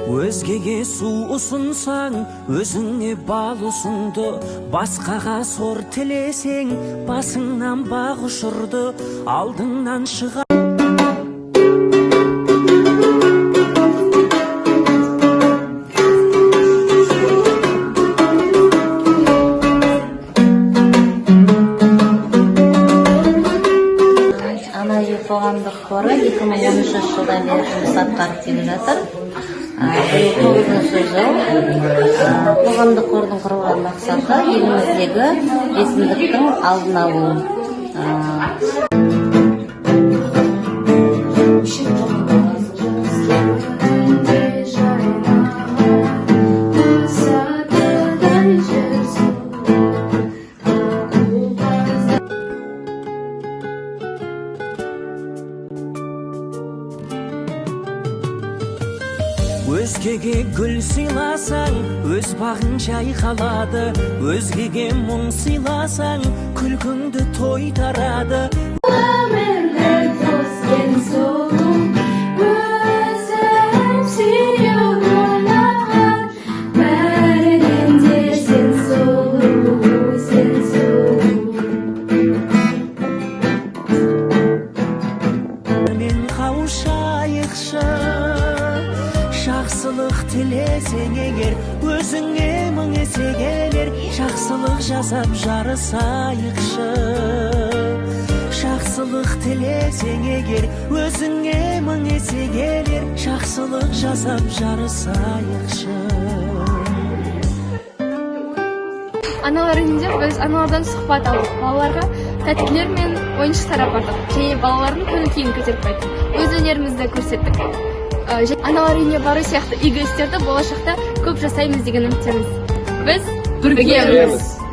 Өзгеге су ұсынсаң, өзіңе бал ұсынды. Басқаға сор тілесең, басыңнан бақ ұшырды. Алдыңнан шыға «Ана үйі» қоғамдық қоры 2013 жылдан бері жұмыс атқарып келе жатыр. Биыл тоғызыншы жыл. Қоғамдық қордың құрылған мақсаты — еліміздегі жетімдіктің алдын алу. Өзгеге гүл сыйласаң, өз бағың жайқалады. Өзгеге мұң сыйласаң, күлкіңді тойтарады. Өмірді тоскен сұлу, өзім сүйіп ұнаған, бәрінен де сен сұлу, сен сұлу. Мен қауышайықшы. Жақсылық тілесең егер, өзіңе мың есе келер. Жақсылық жасап жарысайықшы. Жақсылық тілесең егер, өзіңе мың есе келер. Жақсылық жасап жарысайықшы. Аналар үйінде біз аналардан сұхбат алдық, балаларға тәттілер мен ойыншықтар апардық және балалардың көңіл күйін көтеріп қайттық, өз өнерімізді көрсеттік. Және аналар үйіне бару сияқты игі істерді болашақта көп жасаймыз деген үміттеміз. Біз біргеміз.